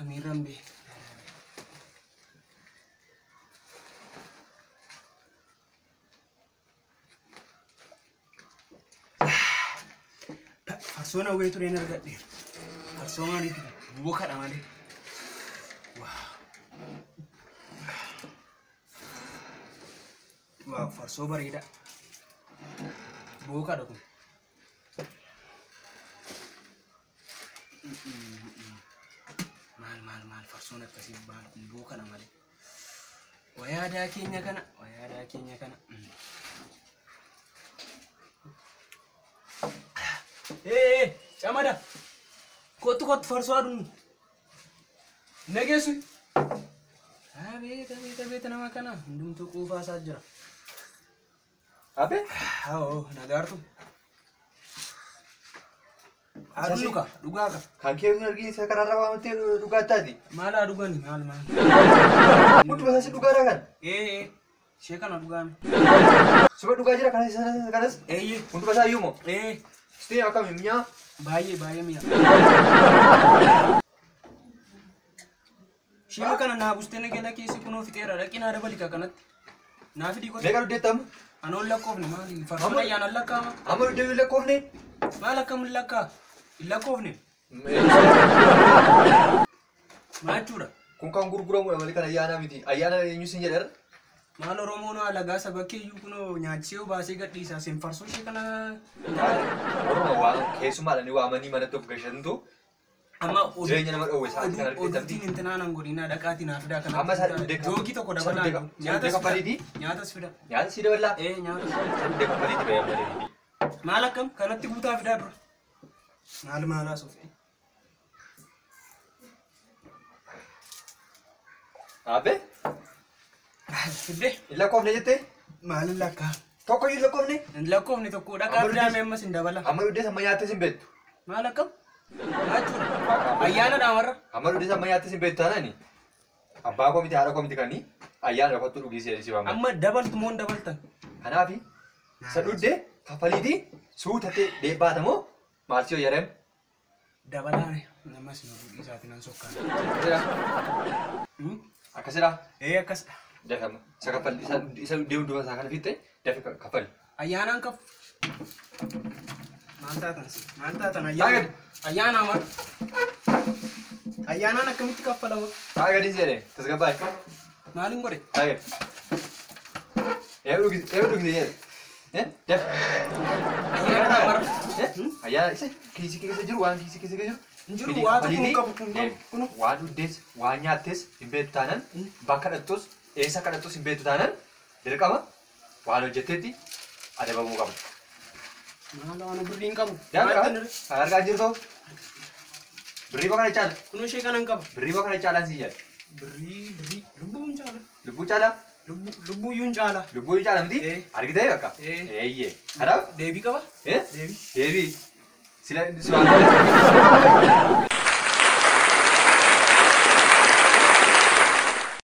Akkamiirraan bee. Farsoon hawwee tureen argadhe. Farsoo maaliiti? Bokadha malee. Waaw, farsoo bareeda. Bokadha kun. Maal maal maal farsoon akkasii maal kun bokadha malee. Wayyaa aadaa keenya kana, wayyaa aadaa keenya kana. Ee, camada. Kottu kottu farsoo aduun. Nageessu. Abeet abeet abeet nama kana hundumtuu quufaa isaa jira. Abe? Haa nagaartu. Aduun ka dhugaa ka. Kan kee kun arginu isa karaarraa waamtee dhugaattaati. Maal haa dhugani maal maal. Hunduma isaas dhugaadha kan. Ee ishee kana dhugaame. Suba dhugaa jira kanas kanas. Eeyyee. Hunduma isaa iyyuu moo? Ee Sitii akkami mi'aa? Baay'ee baay'ee mi'a. Ishee kana naa bustee nagela keessi kunoo fixeera dhaqi naa dabali ka kanatti. Naa fidii kottu. Meeqa dhugdeettamu? Anoon lakkoofne maali? Farsoon ayyaanaan lakkaa'ama. Amma dhugdee lakkoofne? Maal akkam hin lakkaa? Hin lakkoofne. Maal jechuudha? Kun kan gurguramudha malee kan ayyaanaa miti. Ayyaana eenyu sin jedhara? Maal Oromoon alagaa saba keeyyuu kunoo nyaachisee baasee gadhiisa. Isin farsoo ishee kana. Orma waan keessumaadhaan waamanii manatti of gashantu Amma jireenya nama dhoowwe isaanii kan argite. Oduutiin intinaa nan godhinaa dhaqaatii naa fidaa kana. Amma isaa dhugdee Joogii tokko dabalaa. Nyaatas kaffaliiti? Nyaatas fida. Nyaata si dabalaa? Ee nyaatas. Isa dhugdee kaffaliiti bayan malee. Maal akkam kanatti guutaa fidaa dura. Maal maalaa soofti? Abe? Fidde. Hin lakkoofne jettee? Maal hin lakkaa? Tokko iyyuu hin lakkoofne? Hin lakkoofne tokko dhaqaa fidaa mee ammas hin dabala. Amma dhugdees amma nyaattes hin beektu. Maal akkam? Maal jechuudha? Ayyaana dhaamarra. Amma dhugdees amma nyaattes hin beektu taanaan abbaa koo miti haadha koo miti kanii ayyaana kottu dhugii si waamama. Amma dabaltu moo hin dabaltan? Kanaaf isa dhugdee kaffaliitii suutatee deebbaata moo maal si hojjetan? Dabalaa namas nu dhugii isaatiin an sokkaan. Akkasidha? Ee akkasidha. Dafe amma isa kaffali isa dhugdee hunduma isaa kana fixxe dafe kaffali. Ayyaanaan kaff. Maal taatan si? Maal taatan ayyaana? Ayyaana maal? Ayyaanaan akkamitti kaffalama? Taa gadi jedhe tasgabbaa'e. Maaliin godhe? Taa gadi. Eeyyuu dhugise jedhe. Dafe. Ayyaana mara. Ayyaana isa kiisii keessa jiru waan kiisii keessa jiru. Hin jiru waa tokko hin qabu kun kun. Waan dhugdees waan nyaattees hin beektu taanaan bakka dhaqxus eessa kadhattus hin beektu taanaan dirqama waan hojjetteetti adabamuu qabda. Maal waan birrii hin qabu. Kan argaa jirtu birrii kana caala. Kunoo ishee kana hin qaba. Birrii kana caalaan si jedha. Birrii birrii lubbuu hin caala. Lubbuu caala? Lubbuu iyyuu hin caala. Lubbuu hin caala miti? Argitee bakka? Eeyyee. Kanaaf? Deebii qaba? Deebii. Sila si waan.